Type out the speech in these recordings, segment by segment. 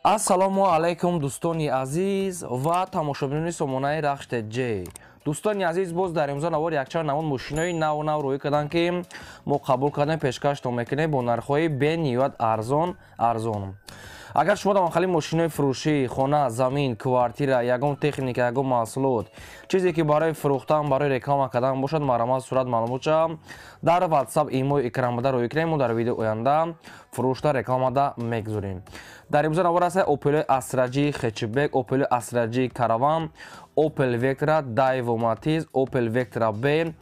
Ассалому алайкум, дӯстони азиз ва тамошобинони сомонаи Рахш ТЖ. Дӯстони азиз, боз дар имрӯза навор якчанд намуд мошинои наву нав рӯй карданд, ки мо қабул кардем, пешкаштон мекунем бо нархҳои бениҳоят арзон арзон. Агар шумо дар хали мошинои фурӯшӣ, хона, замин, квартира, ягон техника, ягон маҳсулот, чизе ки барои фурӯхтан, барои реклама кардан бошад, марҳамат, сурат, маълумотша дар WhatsApp, имои экранбада рӯй кунем, мо дар видео оянда фурӯшта, рекламада мегузорем. Дар имрӯза навор аст Opel Astra G хэтчбек, Opel Astra G Caravan, Opel Vectra, Daewoo Matiz, Opel Vectra B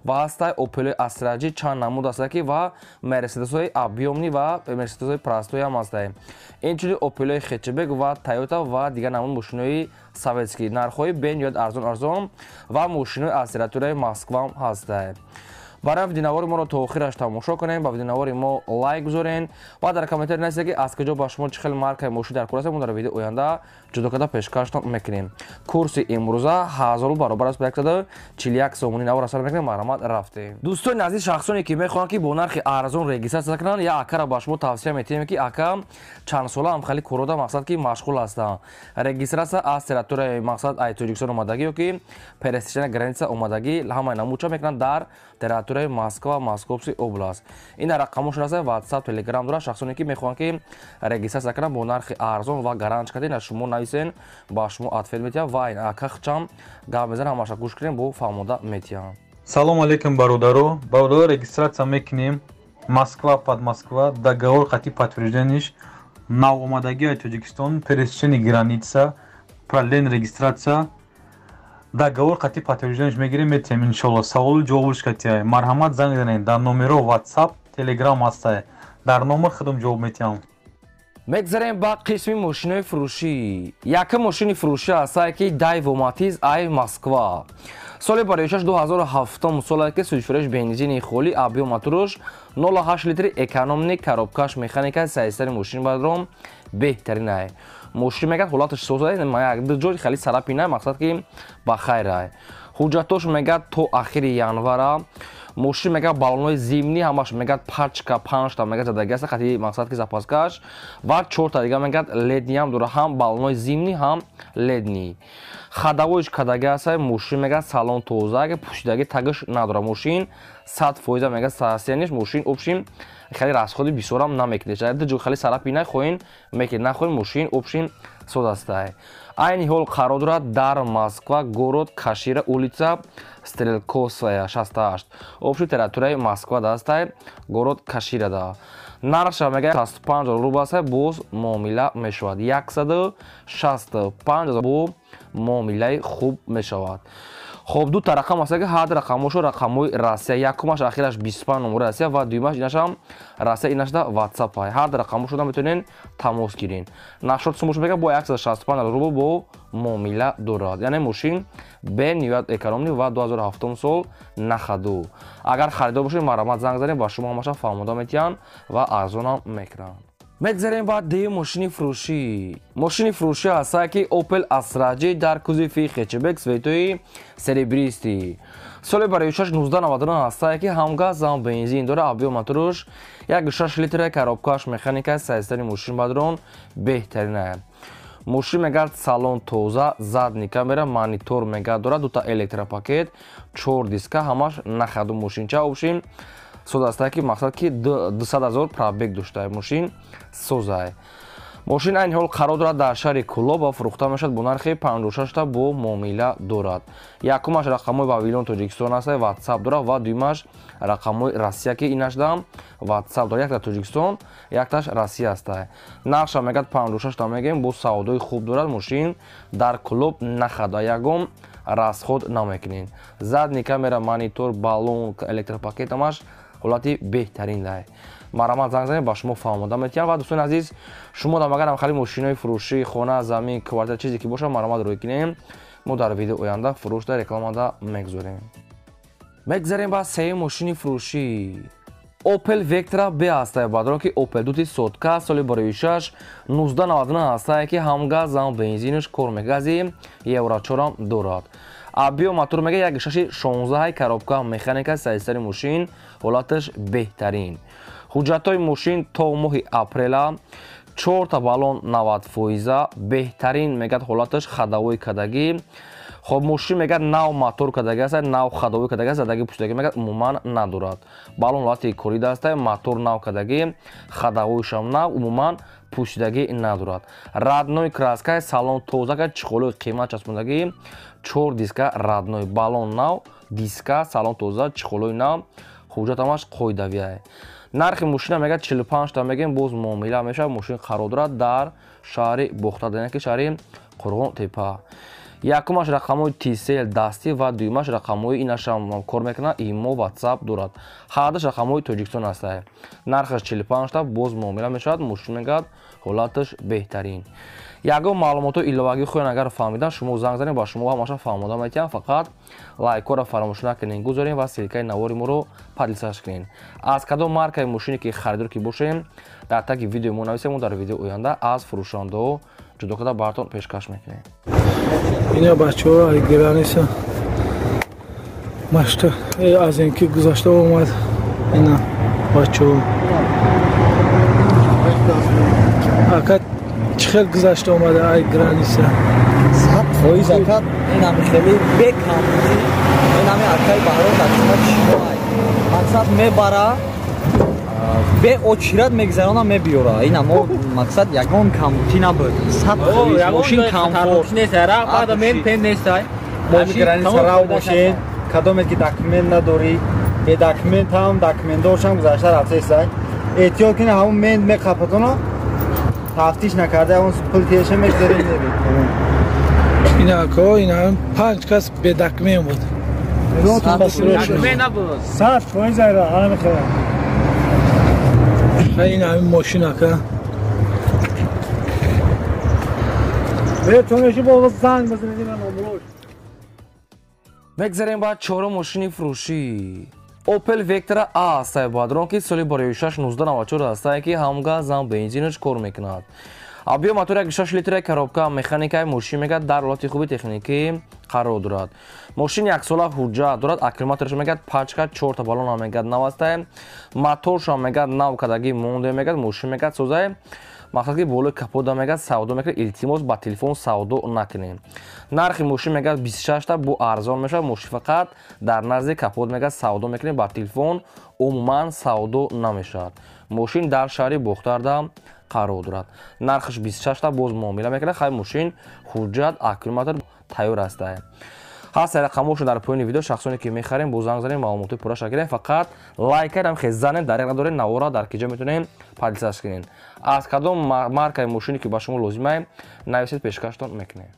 ва ҳастай Opel Astra G чанд намуд аст ки ва Mercedes-ҳои объёмный ва Mercedes-ҳои простой ҳам ҳастай. Инчунин Opel хэтчбек ва Toyota ва дигар намуд мошинои советский, нархҳои бениҳоят арзон арзон ва мошинои аз территорияи Москва ҳам ҳастай. Барои видеонавори моро то охираш тамошо кунем, ба видеонавори мо лайк гузорен ва дар комментарий нависед, ки аз куҷо ба шумо чӣ хел маркаи мошин дар кор аст. Мо дар видео оянда ҷудо карда пешкаштон мекунем. Курси имрӯза 1000 баробар аст ба 141 сомонӣ. Навор асар мекунем, марҳамат, рафтем. Дӯстони азиз, шахсоне ки мехоҳанд, ки бо нархи арзон регистрация кунанд, я акара ба шумо тавсия метиҳем, ки ака чанд сола ҳам хеле корода, мақсад ки машғул ҳастанд. Регистрация аз территорияи, мақсад, ай Тоҷикистон омадагӣ ё ки пересечения граница омадагӣ, ҳамаи намудча мекунанд дар территорияи Москва, Московский область. Ин рақамошон аст, WhatsApp, Telegram дорад. Шахсоне ки мехоҳанд, ки регистрация кунанд бо нархи арзон ва гарант кардин, аз шумо нависен, ба шумо ответ метиҳам ва ин ака хчам гап мезанам, ҳамаша гӯш кунем, бо фаҳмода метиҳам. Салому алейкум, бародаро. Бародаро, регистрация мекунем Москва, под Москва, договор қати подтверждениш, навомадагии Тоҷикистон, пересечение граница, продлен регистрация, договор қати подтверждениш мегирем, метиҳем, иншолло. Саволу ҷавобш катиай, марҳамат, занг занед дар номеро, WhatsApp, Telegram ҳастай, дар номер худам ҷавоб метиҳам. Мегзарем ба қисми мошинои фурӯшӣ. Якум мошини фурӯшӣ ҳастае, ки Daewoo Matiz ай Москва, соли бароишаш 2007 соле, ки сӯзишвориш бензини холӣ, объём моторуш 0,8 литри, экономный, коробкаш механика, сайстари мошин баром беҳтаринай. Мошин мегӯяд, ҳолаташ соза, ду ҷой хеле царапина, мақсад ки ба хайрай. Ҳуҷҷатош мегӯяд то ахири январа. Мошин мегӯяд, баллонҳои зимний ҳамаш мегӯяд, пачка панҷта мегӯяд задаги аст, хати мақсад ки запаскаш ва чорта дига мегӯяд летний ам дора, ҳам баллонҳои зимний, ҳам летний. Ходовойш кадаги аст. Мошин мегӯяд, салон тоза, пӯшидаги тагиш надора. Мошин 100% мегӯяд состояниш мошин общем хеле расходи бисёрам намекунед. Ду ҷой хеле царапина, хоҳин мекунед, нахоҳин, мошин общем соз астай. Айни ҳол қарор дорад дар Москва, город Кашира, улица Стрелковская, 68. Общий территорияи Москва дастай, город Каширада. Нархша мегӯяд 65 рубл аст, боз муомила мешавад. 165 бо муомилаи хуб мешавад. Хоб, ду та рақам аст, ки ҳар рақамошо рақамҳои Россия. Якумаш ахираш 25, номери Россия, ва дуюмаш инашам Россия, инашда WhatsApp. Ҳар рақамошо метавонед тамос гирен. Нашот сумош мега бо 165 рубл бо муомила дорад. Яъне мошин бениҳоят экономный ва 2007 сол, на ходу. Агар харидор бошед, марҳамат, занг занед, ба шумо ҳамаша фаҳмода метиҳанд ва арзонам мекунанд. Мегзарем ба дуюм мошини фурӯшӣ. Мошини фурӯшӣ ҳастае, ки Opel Astra G дар кузови хэтчбек, цветои серебристый, соли бароишаш 1999 ҳастае, ки ҳам газ, ҳам бензин дора, объём моторуш 1,6 литра, коробкаш механика, сайстари мошин бадрон беҳтарина. Мошин мегӯяд, салон тоза, задний камера, монитор мегӯяд дорад, дута электропакет, чор диска, ҳамаш на ходу. Мошинча общем соз астае, ки мақсад ки 200 000 пробег доштае, мошин созае. Мошин айни ҳол қарор дорад дар шаҳри Кӯлоб ва фурӯхта мешавад бо нархи 56-та, бо муомила дорад. Якумаш рақамҳои Вавилон, Тоҷикистон аст, WhatsApp дорад, ва дуюмаш рақамҳои Россия, ки инашда WhatsApp дорад. Якта Тоҷикистон, якташ Россия аст. Нархша мегӯяд 56-та мегӯем, бо савдои хуб дорад. Мошин дар Кӯлоб, на ходу, ягон расход намекунед. Задний камера, монитор, баллон, электропакет, ҳамаш ҳолати беҳтарин дай. Марҳамат, занг занед, ба шумо фаҳмода метиҳам. Ва дӯстони азиз, шумо дам агарам хали мошинои фурӯшӣ, хона, замин, квартира, чизе ки бошад, марҳамат, рӯй кунем, мо дар видео оянда фурӯшда, рекламада мегузорем. Мегзарем ба сеюм мошини фурӯшӣ. Opel Vectra B ҳастае, баъдро ки Opel дути сотка, соли бароишаш 1999 ҳастае, ки ҳам газ, ҳам бензинаш кор мекунад, гази Евро 4 дорад. Объём мотор мега 1,6 16, коробка механика, сайстари мошин ҳолаташ беҳтарин. Ҳуҷҷатҳои мошин то моҳи апрела. 4 та баллон 90%, беҳтарин мегӯяд ҳолаташ, ходовой кадагӣ. Хоб, мошин мегӯяд нав мотор кадаги аст, нав ходовой кадаги аст, задаги пуштаги мегӯяд умуман надорад. Баллон ҳолати корида аст, мотор нав кадагӣ, ходовой шам нав, умуман пӯшидагӣ надорад. Родной краска, салон тоза, чехол ои қимат часпондагӣ, чор диска родной, баллон нав, диска, салон тоза, чехол ои нав, ҳуҷҷатамаш қоидавия. Нархи мошина мегӯяд 45 та мегӯем, боз муомила мешавад. Мошин қарор дорад дар шаҳри Бохтар, ки шаҳри Қурғон Тепа. Якумаш рақамҳои Tcell дастӣ ва дуюмаш рақамҳои инашам кор мекунад, имо, WhatsApp дорад. Ҳардаш рақамҳои Тоҷикистон ҳастад. Нархаш 45 та, боз муомила мешавад. Мошин мегӯяд ҳолаташ беҳтарин. Ягон маълумотҳои иловагӣ хоҳед агар фаҳмидан, шумо занг занед, ба шумо ҳамаша фаҳмода метиҳам. Фақат лайкҳоро фаромӯш накунед, гузорем ва ссылка и навори моро поделиться кунед. Аз кадом маркаи мошине ки харидор ки бошем, дар таги видеои мо нависем, мо дар видеои оянда аз фурӯшандаҳо ҷудо карда бартон пешкаш мекунем. Ина, бачаҳо, ай граница машта аз ин ки гузашта омад. Ина, бачаҳо, ака, чӣ хел гузашта омада ай граница? 100%, ака, инами хеле бекамбудӣ. Инами акаи Баҳром дар хизмати шумо ай. Мақсад, мебара, беочират мегзарона, мебиёра. Ина мо, мақсад, ягон камбудӣ набуд, 100%. Мошин комфорт. Граница рав бошед, кадоме ки документ надорӣ, бе документ ҳам, документдоршам гузашта рафтесай, эҳтиёт кунед. Ҳамун мент меқапатона, тафтиш накарда он пул теша мегзаред, меред. Ина, ако, ина панҷ кас бе документ буд. 100% айра ҳама хела. Ин ҳамин мошин, ака. Бетонеши бо занг бизанед, ина номрош. Мегзарем ба чорум мошини фурӯшӣ. Opel Vectra A ҳастае, бадрон, ки соли барои 1994 ҳастае, ки ҳам газ, ҳам бензинаш кор мекунад. Объём мотор 1,6 литра, коробка механикаи. Мошин мегӯяд дар ҳолати хуби техникӣ қарор дорад. Мошин яксола ҳуҷҷат дорад, аккумулятораш мегӯяд пачка, чорта баллон ҳам мегӯяд нав ҳастае, моторшам мегӯяд нав кардагӣ монде. Мегӯяд мошин мегӯяд созае. Мақсад, ки болои капота мегӯяд савдо мекунад. Илтимос, ба телефон савдо накунем. Нархи мошин мегӯяд 26 та, бо арзон мешавад. Мошин фақат дар назди капот мегӯяд савдо мекунем, ба телефон умуман савдо намешавад. Мошин дар шаҳри Бохтарда қарор дорад. Нархаш 26 та, боз муомила мекунад. Хай, мошин ҳуҷҷат, аккумулятор тайёр ҳастае. Ҳаст рақамҳошон дар поёни видео. Шахсоне ки мехарем, бо занг занем, маълумоти пурраша гирем. Фақат лайкарам хез занем, дареқ надорем. Навора дар киҷо метавонем поделиться кунем. Аз кадом маркаи мошине ки ба шумо лозимае, нависед, пешкаштон мекунем.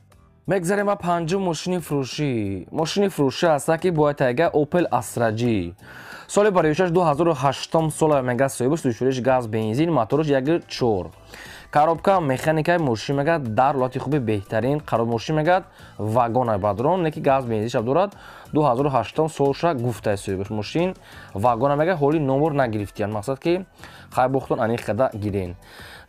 Мегзарем ба панҷум мошини фурӯшӣ. Мошини фурӯшӣ ҳаста, ки бояд тайга Opel Astra G, соли бароишаш 2008 сола мега, соҳибаш сӯшуриш газ, бензин, мотораш 1,4, коробка механикаи. Мошин мегӯяд дар ҳолати хуби беҳтарин қарор. Мошин мегӯяд вагона, бадрон, не ки газ, бензиншам дорад. 2008 солша гуфтаи соҳибаш. Мошин вагона, мегӯяд ҳоли номер нагирифтиян. Мақсад, ки хай бохтон аниқ када гирен.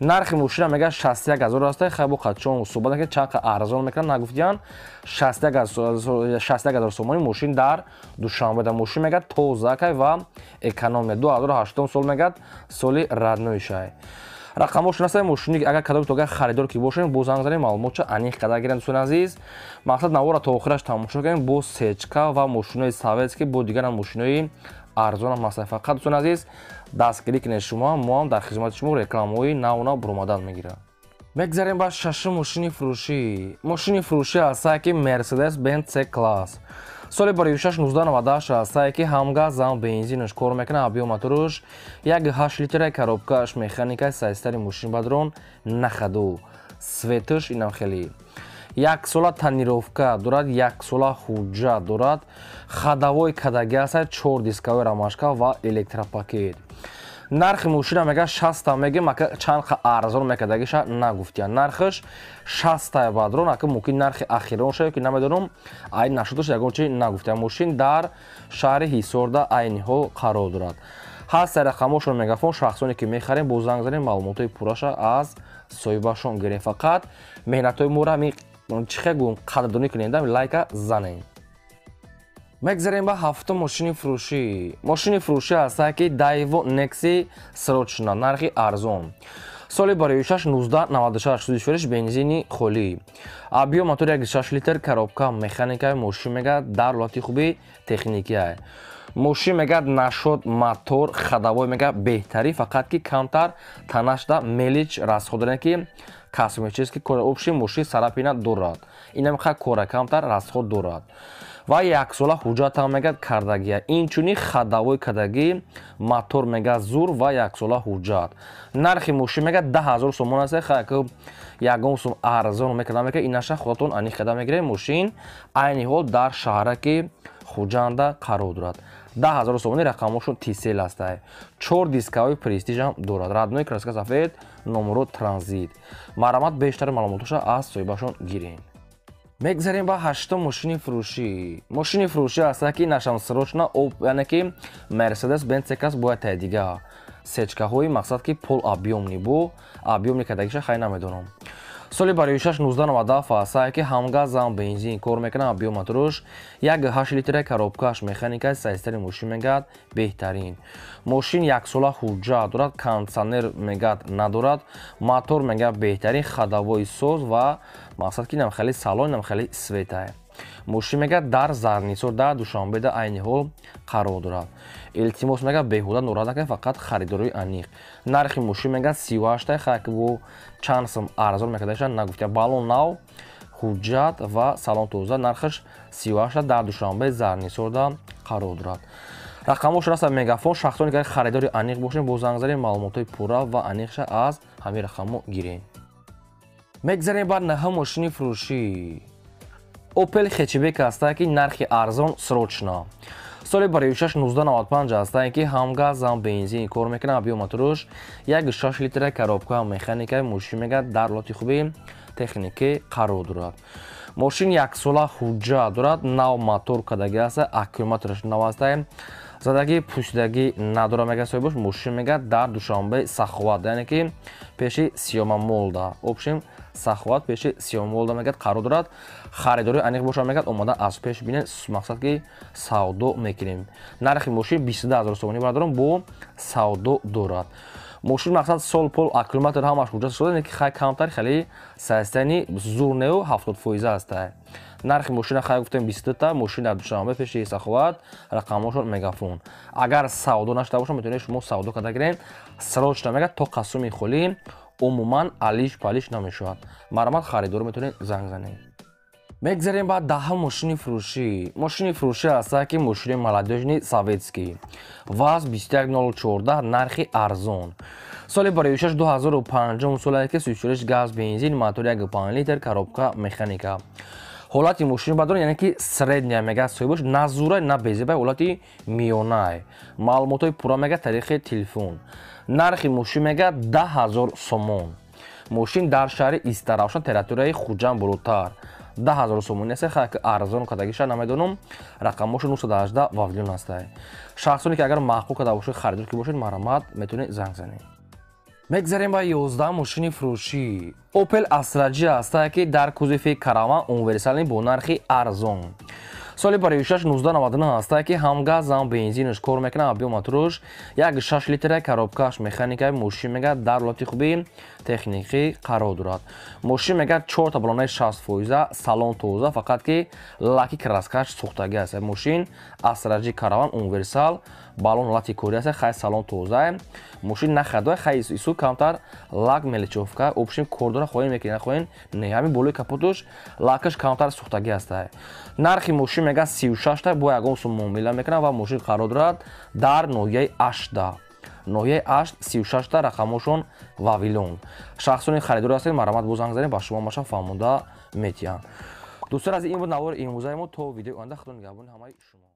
Нархи мошина мегӯяд 61 ҳазор аста. Хай бо қадчон суҳбат накард, чанд қа арзон мекунад, нагуфтиян. 61 ҳазор сомонӣ. Мошин дар Душанбеда. Мошин мегӯяд тозакай ва экономия. 2008 сол мегӯяд, соли родной шай. Рақамҳошон ҳастанд. Мошини агар кадоми тога харидор ки бошем, бо занг занем, маълумотча аниқ када гирем. Дӯстони азиз, мақсад, навора то охираш тамошо кунем. Бо сечка ва мошинои советский, бо дигарам мошинои арзонам ҳастанд. Фақат, дӯстони азиз, дастгирӣ кунед шумо, мо ҳам дар хизмати шумо рекламаҳои нав нав буромадан мегирад. Мегзарем ба шашум мошини фурӯшӣ. Мошини фурӯшӣ ҳастае, ки Mercedes Benz C класс, соли бароишаш 1998 ҳастае, ки ҳам газ, ҳам бензинаш кор мекунад. Объём моторуш 1,8 литра, коробкааш механика. Сайстари мошин, бадрон, нахаду светаш инам хеле. Яксола тонировка дорад, яксола ҳуҷҷат дорад, ходовой кадаги ҳастад, чор дисковой ромашка ва электропакет. Нархи мошина мега 60 мегем, ака чанд қа арзон мекардагиша нагуфтиян. Нархаш 60 бадрон, ака мумкин нархи ахирон шава, ки намедонам, ай нашудаш ягон чи нагуфтиян. Мошин дар шаҳри Ҳисорда айни ҳол қарор дорад. Ҳаст рақамҳошон Мегафон. Шахсоне ки мехарем, бо занг занем, маълумотҳои пурраша аз соҳибашон гирем. Фақат меҳнатҳои моро ҳами чӣ хел гӯм, қадрдонӣ кунем, лайка занем. Мегзарем ба ҳафтум мошини фурӯшӣ. Мошини фурӯшӣ ҳастае, ки Daewoo Nexi срочно, нархи арзон. Соли барои 1996 сӯзишвориш бензини холӣ. Объём мотор 1,6 литр, коробка механика, мошин мега дар ҳолати хуби техникия. Мошин мега нашод мотор ходовой мега беҳтарӣ, фақат ки камтар танашда мелочь расход дорад ки косметический кора общий мошин царапина дорад. Инам ха кора камтар расход дорад. Ва яксола ҳуҷҷат ҳам мегӯяд кардагия. Инчунин ходовой кардагӣ мотор мега зур ва яксола ҳуҷҷат. Нархи мошин мега 10 000 сомон аст, хайк ягон сум арзон мекарда мека инаша худатон аниқ карда мегиред. Мошин айни ҳол дар шаҳраки Хуҷанда қарор дорад. 10 000 сомони рақамошон Тисел ҳастай. 4 дисковой Престижам дорад. Родной краска сафед, номеро транзит. Марҳамат бештари маълумотоша аз соҳибашон гирен. Мегзарем ба ҳаштум мошини фурӯшӣ. Мошини фурӯшӣ аст ки нашам срочно, яъне ки Мерседес Бенц кас бояд тай дига. Сечкаҳои мақсад ки пол объёмный бу, объёмный кардагиша хай намедонам. Соли барои 1997 аст ки ҳам газ ҳам бензин кор мекунад, объём моторуш 1,8 литра, коробкаш механика, состояние мошин мегӯяд беҳтарин. Мошин яксола ҳуҷҷат дорад, кондитсионер мегӯяд надорад, мотор мегӯяд беҳтарин, ходовой соз ва мақсад ки нам хеле салон, нам хеле светае. Мошин мегӯяд дар Зарнисор дар Душанбеда айни ҳол қарор дорад. Илтимос мегӯяд беҳуда норад накунед, фақат харидорои аниқ. Нархи мошин мегӯяд 38 хайк бо чанд сум арзон мекардаша нагуфта. Балон нав, ҳуҷҷат ва салон тоза, нархаш 38 дар Душанбе Зарнисорда қарор дорад. Рақамош раста Мегафон. Шахсоне ки харидори аниқ бошед, бо занг занед, маълумотҳои пурра ва аниқша аз ҳамин рақамҳо гиред. Мегзарем ба наҳум мошини фурӯшӣ. Opel Hatchback аст ки нархи арзон срочно. Соли барои 1995 аст ки ҳам газ ҳам бензин кор мекунад, объём моторуш 1,6 литра, коробка механика, мошин мегӯяд дар ҳолати хуби техникӣ қарор дорад. Мошин яксола ҳуҷҷат дорад, нав мотор кардагӣ аст, аккумулятораш нав аст, задагӣ пӯсидагӣ надорад мегӯяд соҳибаш. Мошин мегӯяд дар Душанбе Саховат, яъне ки пеши Сиёма молда. Общем Саховат пеши Сиёма молда мегӯяд қарор дорад. Харидори аниқ бошад мегӯяд омада аз пеш бинед, мақсад ки савдо мекунем. Нархи мошин 22 000 сомонӣ бардорам бо савдо дорад. Мошин мақсад сол пол аккумулятор ҳамаш ҳуҷҷат шуда, ки хай камтар хеле состояние зур неу 70% аст. Нархи мошина хай гуфтем 22 та, мошин дар Душанбе пеши Саховат, рақамҳошон Мегафон. Агар савдо нашуда бошад, метавонед шумо савдо карда гиред. Срочно мегӯяд то қасуми холӣ умуман алиш палиш намешавад. Марҳамат харидор метавонед занг занед. Мегзарем ба даҳум мошини фурӯшӣ. Мошини фурӯшӣ аст ки мошини молодёжный советский. ВАЗ 21014 нархи арзон. Соли барои 2005 соле ки сӯзишвориш газ бензин, мотор 1,5 литр, коробка механика. Ҳолати мошин бадор, яъне ки средняя мегӯяд соҳибаш, на зурай, на безебай, ҳолати миёнай. Маълумотҳои пурра мегӯяд тариқи телефон. Нархи мошин мегӯяд 10 000 сомон. Мошин дар шаҳри Истаравшан, территорияи Хуҷанд болотар. 10 000 сомонӣ аст, хайк арзон кардагиша намедонам. Рақамҳошо 918 Вавилон ҳастай. Шахсоне ки агар маъқул карда бошед, харидор ки бошед, марҳамат метавонед занг занед. Мегзарем ба 11 мошини фурӯшӣ. Opel Astra J аст ки дар кузови караван универсальный бо нархи арзон. Соли барои 1999 аст ки ҳам газ ҳам бензинаш кор мекунад, объём моторуш 1,6 литра, коробкаш механика, мошин мегӯяд дар ҳолати хуби техникӣ қарор дорад. Мошин мегӯяд 4 та балонаи 60%, салон тоза, фақат ки лаки краскаш сӯхтагӣ аст. Мошин Astra J караван универсал, балон ҳолати корӣ аст, хай салон тоза. Мошин нахадой, хай ису камтар лак мелочёвка, общем кор дора, хоҳем мекунед, нахоҳем не, ҳамин болои капотуш лакаш камтар сӯхтагӣ аст. Нархи мошин мегӯяд 36 та бо ягон сум муомила мекунад ва мошин қарор дорад дар ноҳияи Ашта. Ноҳияи Ашт 36 та рақамҳошон Вавилон. Шахсони харидор ҳастед, марҳамат бо занг занед, ба шумо маша фаҳмонда метиҳанд. Дӯстон азиз, ин буд навори имрӯзаи мо. То видеои оянда худо нигаҳбони ҳамаи шумо.